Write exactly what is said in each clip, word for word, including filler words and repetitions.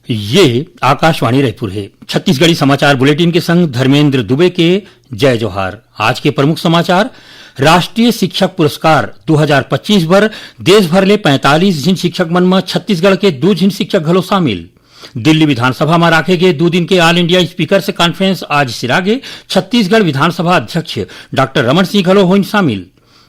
ये आकाशवाणी रायपुर हे। छत्तीसगढ़ी समाचार बुलेटिन के संग धर्मेंद्र दुबे के जय जोहार। आज के प्रमुख समाचार। राष्ट्रीय शिक्षक पुरस्कार दू हजार पच्चीस बर देश भर ले पैंतालीस झिन शिक्षक मन म छत्तीसगढ़ के दू झिन शिक्षक घलो शामिल। दिल्ली विधानसभा म राखे गे दू दिन के All India Speakers Conference आज सिरागे। छत्तीसगढ़ विधानसभा अध्यक्ष डॉक्टर रमन सिंह घलो होइन शामिल।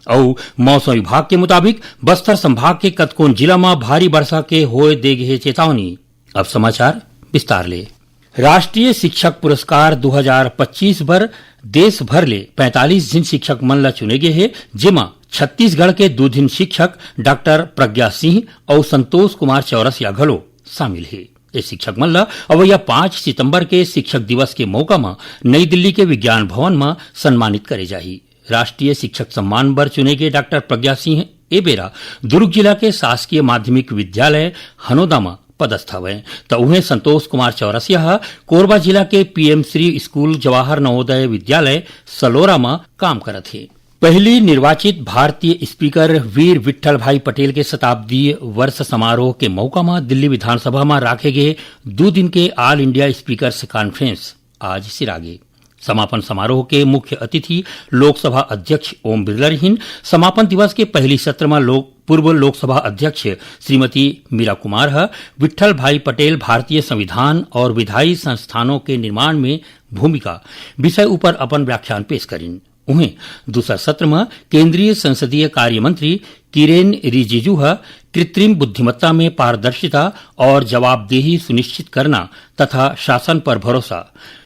अउ मौसम विभाग के मुताबिक बस्तर संभाग के कतकोन जिला म भारी बरसा के होय दे गे हे चेतावनी। अब समाचार विस्तार ले। राष्ट्रीय शिक्षक पुरस्कार दू हजार पच्चीस बर देश भर ले पैंतालीस झिन शिक्षक मन ल चुने गे हे, जेमा छत्तीसगढ़ के दू झिन शिक्षक डॉक्टर प्रज्ञा सिंह अउ संतोष कुमार चौरसिया घलो शामिल हे। ये शिक्षक मन ल अवैया पाँच सितंबर के शिक्षक दिवस के मौका म नई दिल्ली के विज्ञान भवन म सम्मानित करे जाही। राष्ट्रीय शिक्षक सम्मान बर चुने गे डॉक्टर प्रज्ञा सिंह ए बेरा दुर्ग जिला के शासकीय माध्यमिक विद्यालय हनोदा म पदस्थ हवय, त उहें संतोष कुमार चौरसिया ह कोरबा जिला के पीएम श्री स्कूल जवाहर नवोदय विद्यालय सलोरा म काम करत हे। पहली निर्वाचित भारतीय स्पीकर वीर विठल भाई पटेल के शताब्दी वर्ष समारोह के मौका म दिल्ली विधानसभा म राखे गे दू दिन के All India Speakers Conference आज सिरागे। समापन समारोह के मुख्य अतिथि लोकसभा अध्यक्ष ओम बिरला रिहिन। समापन दिवस के पहली सत्र म लोक, पूर्व लोकसभा अध्यक्ष श्रीमती मीरा कुमार ह विठल भाई पटेल भारतीय संविधान और विधायी संस्थानों के निर्माण में भूमिका विषय ऊपर अपन व्याख्यान पेश करिन। उहें, दूसर सत्र म केंद्रीय संसदीय कार्य मंत्री किरेन रिजिजू ह कृत्रिम बुद्धिमत्ता में पारदर्शिता और जवाबदेही सुनिश्चित करना तथा शासन पर भरोसा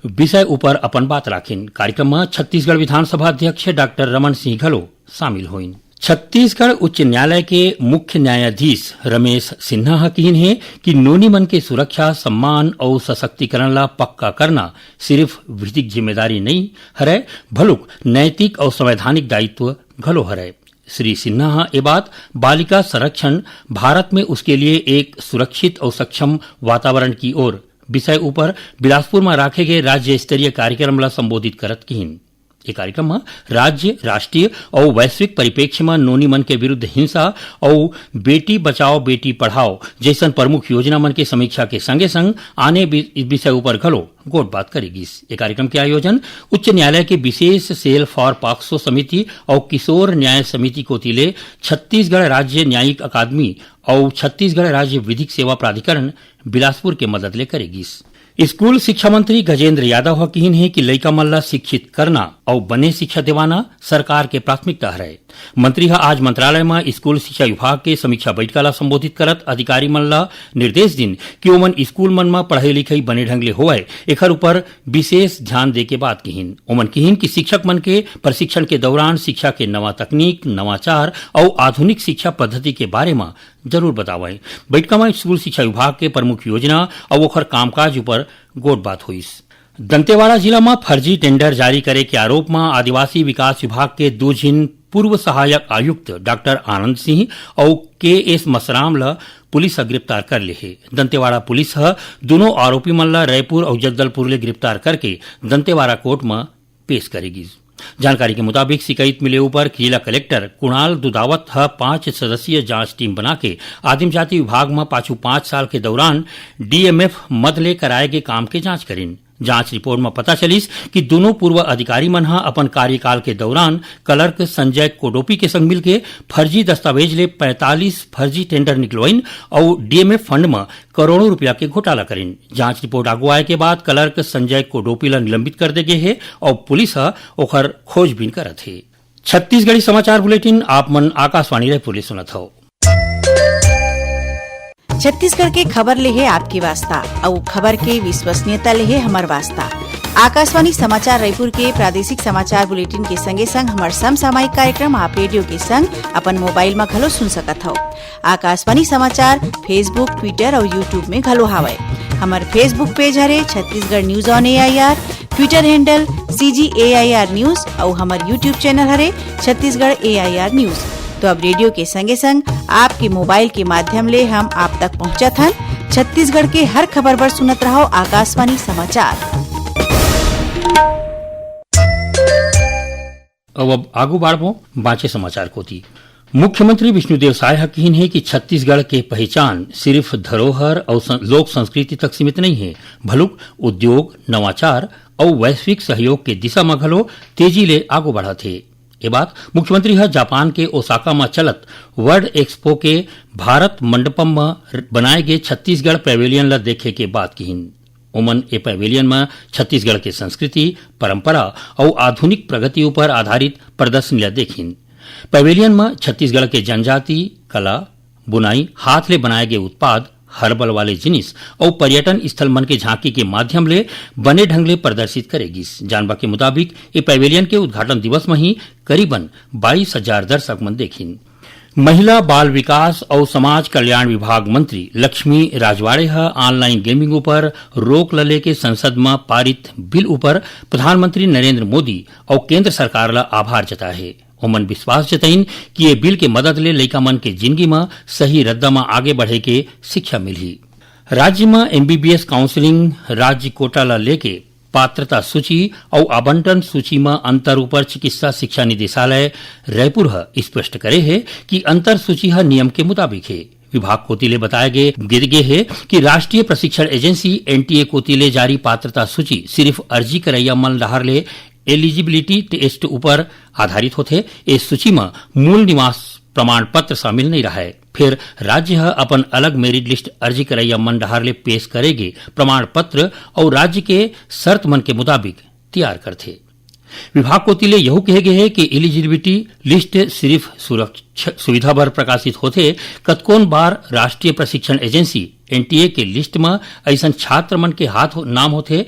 विषय ऊपर अपन बात राखिन। कार्यक्रम म छत्तीसगढ़ विधानसभा अध्यक्ष डॉक्टर रमन सिंह घलो शामिल होइन। छत्तीसगढ़ उच्च न्यायालय के मुख्य न्यायाधीश रमेश सिन्हा ह किहिन हे कि नोनी मन के सुरक्षा, सम्मान अउ सशक्तिकरण ला पक्का करना सिर्फ विधिक जिम्मेदारी नइ हरय, भलुक नैतिक अउ संवैधानिक दायित्व घलो हरय। श्री सिन्हा ह ए बात बालिका संरक्षण, भारत में उसके लिए एक सुरक्षित अउ सक्षम वातावरण की ओर विषय ऊपर बिलासपुर म राखे गए राज्य स्तरीय कार्यक्रम ला संबोधित करत किहिन। ये कार्यक्रम म राज्य, राष्ट्रीय अउ वैश्विक परिप्रेक्ष्य म नोनी मन के विरुद्ध हिंसा अउ बेटी बचाओ बेटी पढ़ाओ जैसन प्रमुख योजना मन के समीक्षा के संगे संग आने वि-, विषय ऊपर घलो गोठबात करे गिस। ये कार्यक्रम के आयोजन उच्च न्यायालय के विशेष cell for POCSO समिति अउ किशोर न्याय समिति कोति ले छत्तीसगढ़ राज्य न्यायिक अकादमी अउ छत्तीसगढ़ राज्य विधिक सेवा प्राधिकरण बिलासपुर के मदद ले करे गिस। स्कूल शिक्षा मंत्री गजेंद्र यादव ह किहिन हे कि लइका मन ला शिक्षित करना अउ बने शिक्षा देवाना सरकार के प्राथमिकता हरय। मंत्री ह आज मंत्रालय म स्कूल शिक्षा विभाग के समीक्षा बैठका ला संबोधित करत अधिकारी मन ला निर्देश दिन कि ओमन स्कूल मन म पढ़ई लिखई बने ढंग ले होवय, एखर ऊपर विशेष ध्यान दे के बात किहिन। ओमन किहिन कि शिक्षक मन के प्रशिक्षण के दौरान शिक्षा के नवा तकनीक, नवाचार अउ आधुनिक शिक्षा पद्धति के बारे म जरूर बतावय। बैठका म स्कूल शिक्षा विभाग के प्रमुख योजना अउ ओखर कामकाज ऊपर गोठबात होइस। दंतेवाड़ा जिला म फर्जी टेंडर जारी करे के आरोप म आदिवासी विकास विभाग के दू झिन पूर्व सहायक आयुक्त डॉक्टर आनंद सिंह अउ के एस मसराम ल पुलिस ह गिरफ्तार कर ले हे। दंतेवाड़ा पुलिस ह दुनों आरोपी मन ल रायपुर अउ जगदलपुर ले गिरफ्तार करके दंतेवाड़ा कोर्ट म पेश करे गिस। जानकारी के मुताबिक, शिकायत मिले ऊपर जिला कलेक्टर कुणाल दुदावत ह पांच सदस्यीय जांच टीम बना के आदिम जाति विभाग म पाछू पांच साल के दौरान डीएमएफ मद ले कराए गे काम के जांच करिन। जांच रिपोर्ट म पता चलिस कि दुनों पूर्व अधिकारी मन ह अपन कार्यकाल के दौरान क्लर्क संजय कोडोपी के संग मिलके फर्जी दस्तावेज ले पैंतालीस फर्जी टेंडर निकलवाइन अउ डीएमएफ फंड म करोड़ों रुपया के घोटाला करिन। जांच रिपोर्ट आगू आए के बाद क्लर्क संजय कोडोपी ल निलंबित कर दे गे हे अउ पुलिस ह ओखर खोजबीन करत हे। छत्तीसगढ़ी समाचार बुलेटिन आप मन आकाशवाणी रायपुर ले सुनत हव। छत्तीसगढ़ के खबर ले हे आपके वास्ता, अउ खबर के विश्वसनीयता ले हे हमर वास्ता। आकाशवाणी समाचार रायपुर के प्रादेशिक समाचार बुलेटिन के संगे संग हमर समसामयिक कार्यक्रम आप रेडियो के संग अपन मोबाइल म घलो सुन सकत हव। आकाशवाणी समाचार Facebook, Twitter अउ YouTube में घलो हावय। हमर Facebook पेज हरे Chhattisgarh news on AIR, Twitter handle CG AIR news अउ हमर YouTube चैनल हरे छत्तीसगढ़ एआईआर न्यूज। तो अब रेडियो के संगे संग आपके मोबाइल के माध्यम ले हम आप तक पहुंचत हन। छत्तीसगढ़ के हर खबर बर सुनत रहव आकाशवाणी समाचार। अउ अब आगू बाढ़बो बांचे समाचार कोति। मुख्यमंत्री विष्णुदेव साय ह किहिन हे कि छत्तीसगढ़ के पहिचान सिरिफ धरोहर अउ सं-, लोक संस्कृति तक सीमित नइ हे, भलुक उद्योग, नवाचार अउ वैश्विक सहयोग के दिशा म घलो तेजी ले आगू बढ़त हे। ये बात मुख्यमंत्री ह जापान के ओसाका म चलत वर्ल्ड एक्सपो के भारत मंडपम म बनाए गे छत्तीसगढ़ पैवेलियन ल देखे के बाद किहिन। ओमन ए पैवेलियन म छत्तीसगढ़ के संस्कृति, परंपरा अउ आधुनिक प्रगति ऊपर आधारित प्रदर्शनी ल देखिन। पैवेलियन म छत्तीसगढ़ के जनजाति, कला, बुनाई, हाथ ले बनाए गे उत्पाद, हर्बल वाले जिनिस अउ पर्यटन स्थल मन के झांकी के माध्यम ले बने ढंग ले प्रदर्शित करे गिस। जानबा के मुताबिक, ए पैवेलियन के उद्घाटन दिवस म ही करीबन बाईस हजार दर्शक मन देखिन। महिला, बाल विकास अउ समाज कल्याण विभाग मंत्री लक्ष्मी राजवाड़े ह ऑनलाइन गेमिंग ऊपर रोक ल लेके संसद म पारित बिल ऊपर प्रधानमंत्री नरेंद्र मोदी अउ केंद्र सरकार ल आभार जताए हे। ओमन विश्वास जताइन कि ये बिल के मदद ले लइका मन के जिंदगी म सही रद्दा म आगे बढ़े के शिक्षा मिलही। राज्य म एमबीबीएस काउंसलिंग राज्य कोटा ल लेके पात्रता सूची अउ आवंटन सूची म अंतर ऊपर चिकित्सा शिक्षा निदेशालय रायपुर ह स्पष्ट करे हे कि अंतर सूची ह नियम के मुताबिक हे। विभाग कोति ले बताए गे, गे, गे हे कि राष्ट्रीय प्रशिक्षण एजेंसी, एनटीए, कोति ले जारी पात्रता सूची सिरिफ अर्जी करइया मन डहार ले एलिजिबिलिटी टेस्ट ऊपर आधारित होथे। ए सूची म मूल निवास प्रमाण पत्र शामिल नइ रहय। फेर राज्य ह अपन अलग मेरिट लिस्ट अर्जी करइया मन डहार ले पेश करे गे प्रमाण पत्र अउ राज्य के शर्त मन के मुताबिक तैयार करथे। विभाग कोति ले यहू कहे गे हे कि एलिजिबिलिटी लिस्ट सिरिफ सुरक्ष-, सुविधा बर प्रकाशित होथे। कतकोन बार राष्ट्रीय प्रशिक्षण एजेंसी, एनटीए, के लिस्ट म अइसन छात्र मन के हाथ हो-, नाम होथे,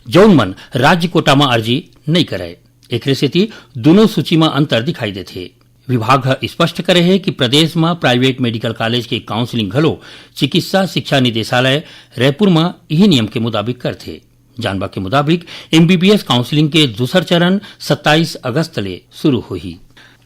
जउन मन राज्य कोटा म अर्जी नइ करय। एकरे सेती दूनों सूची म अंतर दिखाई देथे। विभाग ह स्पष्ट करे हे कि प्रदेश म प्राइवेट मेडिकल कॉलेज के काउंसलिंग घलो चिकित्सा शिक्षा निदेशालय रायपुर म इही नियम के मुताबिक करथे। जानबा के मुताबिक, एमबीबीएस काउंसलिंग के दूसर चरण सत्ताईस अगस्त ले शुरू होही।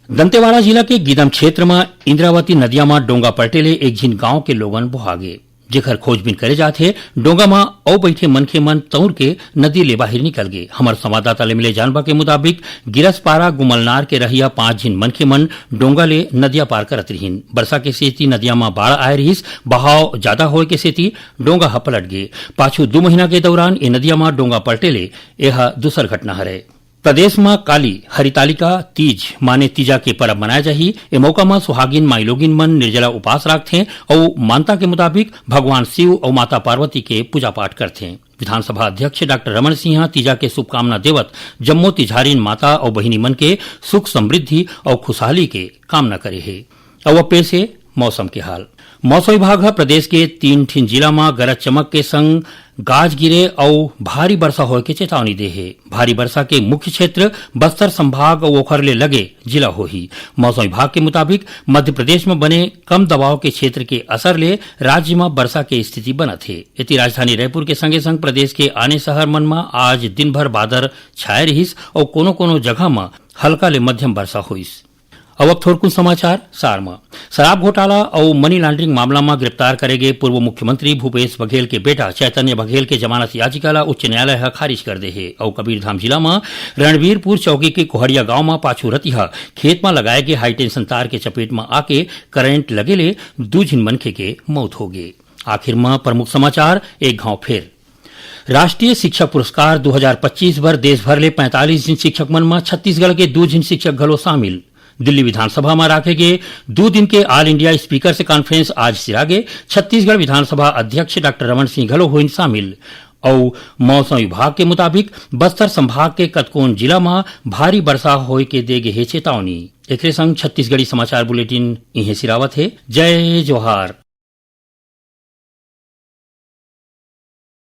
दंतेवाड़ा जिला के गीदम क्षेत्र म इंद्रावती नदिया म डोंगा पलटे ले एक झिन गांव के लोगन बोहा गे, जेखर खोजबीन करे जात हे। डोंगा म अउ बइठे मनखे मन तउर के नदी ले बाहिर निकल गे। हमर संवाददाता ले मिले जानबा के मुताबिक, गिरसपारा गुमलनार के रहइया पांच झिन मनखे मन डोंगा ले नदिया पार करत रिहिन। बरसा के सेती नदिया म बाढ़ आए रिहिस। बहाव जादा होए के सेती डोंगा ह पलट गे। पाछू दू महीना के दौरान ए नदिया म डोंगा पलटे ले एह दूसर घटना हरय। प्रदेश म काली हरितालिका तीज माने तीजा के परब मनाए जाही। ए मौका म सुहागिन माईलोगिन मन निर्जला उपास राखथें अउ मानता के मुताबिक भगवान शिव अउ माता पार्वती के पूजा पाठ करथें। विधानसभा अध्यक्ष डॉक्टर रमन सिंह ह तीजा के शुभकामना देवत जम्मो तिजहारिन माता अउ बहिनी मन के सुख समृद्धि अउ खुशहाली के कामना करे हे। अउ अब पेश हे मौसम के हाल। मौसम विभाग ह प्रदेश के तीन ठिन जिला म गरज चमक के संग गाज गिरे अउ भारी बरसा होए के चेतावनी दे हे। भारी बरसा के मुख्य क्षेत्र बस्तर संभाग अउ ओखर ले लगे जिला होही। मौसम विभाग के मुताबिक मध्य प्रदेश म बने कम दबाव के क्षेत्र के असर ले राज्य म बरसा के स्थिति बनत हे। एती राजधानी रायपुर के संगे संग प्रदेश के आने शहर मन म आज दिन भर बादर छाए रिहिस अउ कोनो-कोनो जगह म हल्का ले मध्यम बरसा होइस। अब, अब थोरकुन समाचार सार म। शराब घोटाला अउ मनी लांड्रिंग मामला म गिरफ्तार करे गे पूर्व मुख्यमंत्री भूपेश बघेल के बेटा चैतन्य बघेल के जमानत याचिका ला उच्च न्यायालय ह खारिज कर दे हे अउ कबीरधाम जिला म रणवीरपुर चौकी के कोहड़िया गांव म पाछू रतिहा खेत म लगाए गे हाईटेंशन तार के चपेट म आके करंट लगे ले दू झिन मनखे के मौत हो गे। आखिर म प्रमुख समाचार एक घाव फेर। राष्ट्रीय शिक्षक पुरस्कार दू हजार पच्चीस बर देश भर ले पैंतालीस झिन शिक्षक मन म छत्तीसगढ़ के दू झिन शिक्षक घलो शामिल। दिल्ली विधानसभा म राखे गे दू दिन के ऑल इंडिया स्पीकर्स कॉन्फ्रेंस आज सिरागे। छत्तीसगढ़ विधानसभा अध्यक्ष डॉक्टर रमन सिंह घलो होइन शामिल। अउ मौसम विभाग के मुताबिक बस्तर संभाग के कतकोन जिला म भारी बरसा होए के दे गे हे चेतावनी। एकरे संग छत्तीसगढ़ी समाचार बुलेटिन इहें सिरावत हे। जय जोहार।